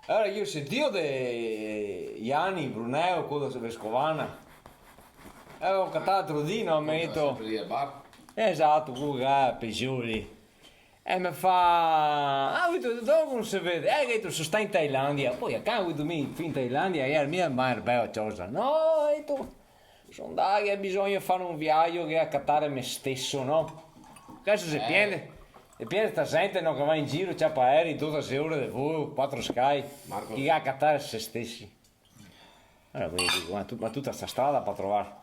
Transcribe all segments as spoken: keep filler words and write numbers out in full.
Alora, go sentìo de Iani Bruneo, queo de Vescovana. E go catà l'altro dì, no, me ga dito. Sempre lì al bar? Esato, queo che ga Pejoli. E me fa: "Ah, go dito, dove no se vede?" "Eh", go dito, "so stà in Tailandia." Po, a can, go dito, mi, fin Tailandia, iera mia, ma iera bela cosa. "No", go dito, "so ndà, che bisogna fare un viajo, che a catare me steso, no?" Deso xe pien de, xe pien de sta zente, no, che va in giro, ciapa aerei, dodese ore de volo, quatro scali, Marco, che ga catare se stesi. Alora, mi digo, "Ma tu-, ma tuta sta strada par trovare?"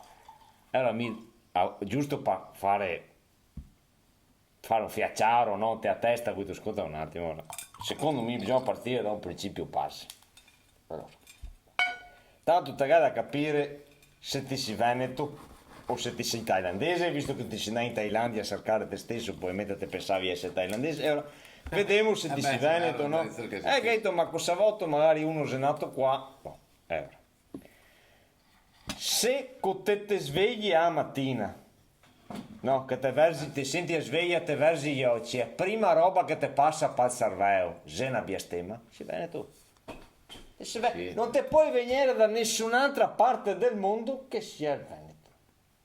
Alora mi, ah, giusto par fare fare un fiaciaro, no? Te a testa, quindi scolta un atimo, alora. Secondo me bisogna partire da un principio base. Alora, tanto te ga da capire se te si veneto o se te si tailandese, visto che te si ndà in Tailandia a sercare te steso, probabilmente te pensavi esare tailandese, e alora vedemo se te si veneto, no? Eh, beh, certo che sì. Eh, capito, ma cosa voto, magari uno xe nato qua, no, eh, alora. Se co te, te svei a matina, no, che te verzi, te senti a sveia, te verzi i oci, a prima roba che te pasa pal serveo xe na biastema, te si veneto. Te si ve-, sì. No te pol vegnere da nesun'altra parte del mondo che sia el Veneto.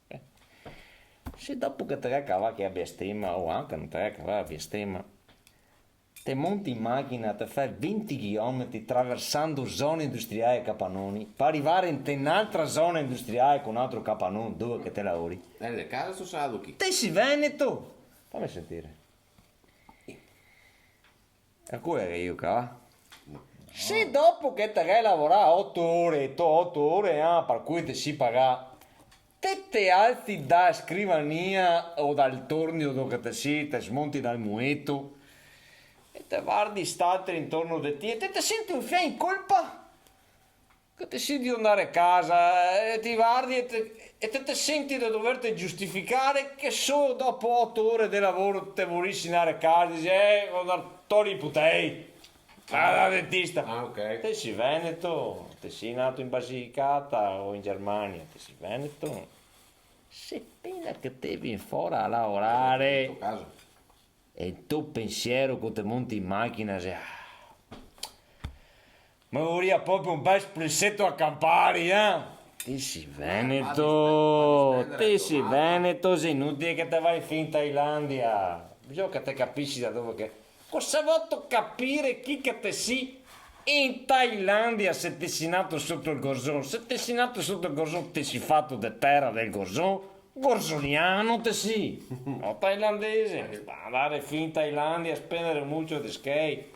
Eh. Se dopo che te ga cavà chea biastema, o anca no te ga cavà a biastema, te monti in machina, te fè vinti chilometri traversando zone industriale e capanoni, par rivare inte n'altra zona industriale co un altro capanon dove che te laori. Eh, le case so sado chi? Te si veneto! Fame sentire. E queo che go cavà? No. Se dopo che te ga lavorà oto ore, e to oto ore, ah, par cui te si pagà, te te alzi da scrivania o dal tornio dove che te si, te smonti dal mueto e te vardi st'altri intorno de ti e te te senti un fià in colpa che te si drio ndare casa e te vardi e te, e te, te senti de doverte giustificare che solo dopo oto ore de lavoro te vorisi ndare casa, disi, "Eh, go da tor i putei." Ah, da dentista. Ah, ok. Te si veneto, te si nato in Basilicata o in Germania, te si veneto. Se pena che te vien fora a laorare, in to caso, e el to pensiero co te monti in machina xe: "Ah, me voria proprio un bel spreseto a campari, eh?" Te si veneto, te si veneto, xe inutile che te vai fin Tailandia. Bisogna che te capisi da dove che Cosa voto capire chi che te si in Tailandia, se te si nato soto el gorxon? Se te si nato soto el gorxon, te si fato de tera del gorxon? Gorxoniano te si, no tailandese. Ma ndare fin Tailandia a spendere mucio de schei.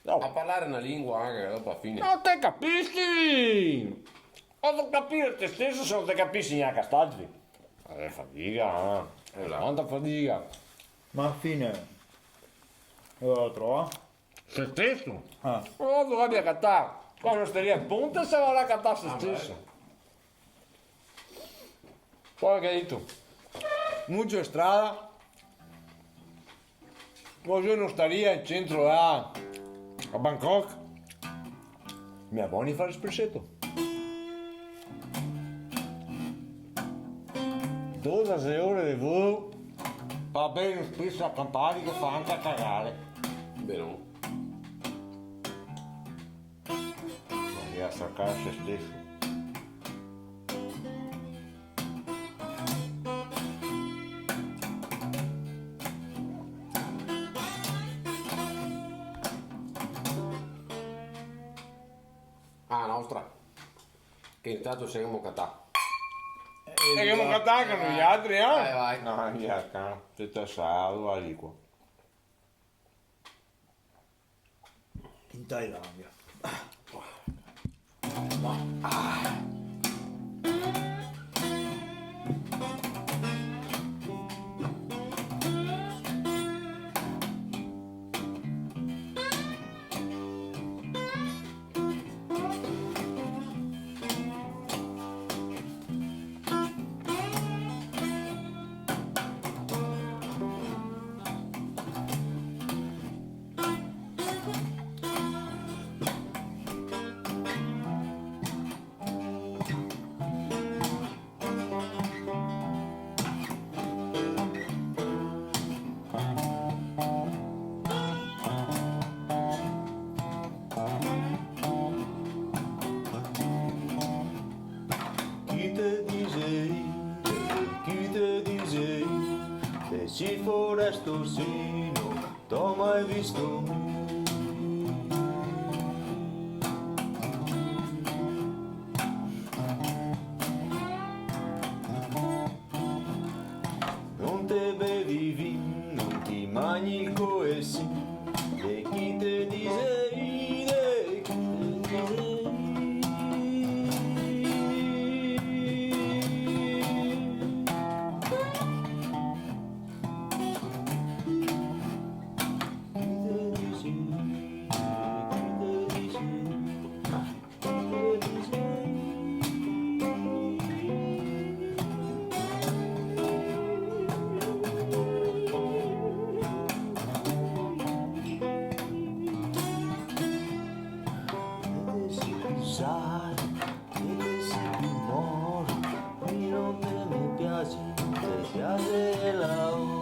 No. A parlare na lingua anca che dopo a fine. No te capisi! Voto capire te steso se no te capisi gnanca st'altri. Eh, fadiga, eh. Eh, là. Quanta fadiga. Ma a fine, dove lo trova? Se steso. Ah. Però dovrebbe catare. Qua in ostaria, punto, se va a catare se steso. Qua che ga dito? Mucio strada. Qua in ostaria, in centro a, a Bangkok. Mia boni fare el spreseto. Dodaxe ore de volo, va ben, un spreso a campari che fa anca cagare. Vero. Ma via, a sercare se steso. Ah, nostra. Che intanto se ghemo catà. Eh, se ghemo catà anca noialtri, eh? Vai, vai. No, via, ca, tuto salado, va lì qua. In Thailandia. Foresto sino, t'ò mai visto. No te bevi vin, no ti magni el coesin, de chi te dise, de chi te dise. Sai, che te si pi moro, mi no te me piasi, te piasi el laoro.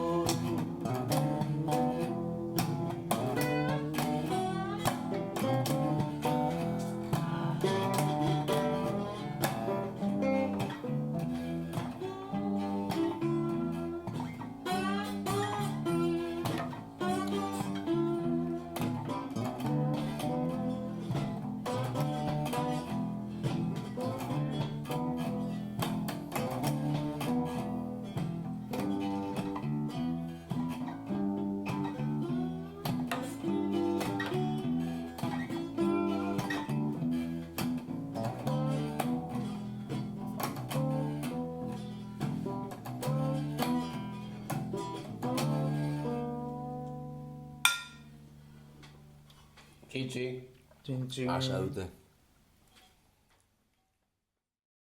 Cin cin. Cin cin. A salute.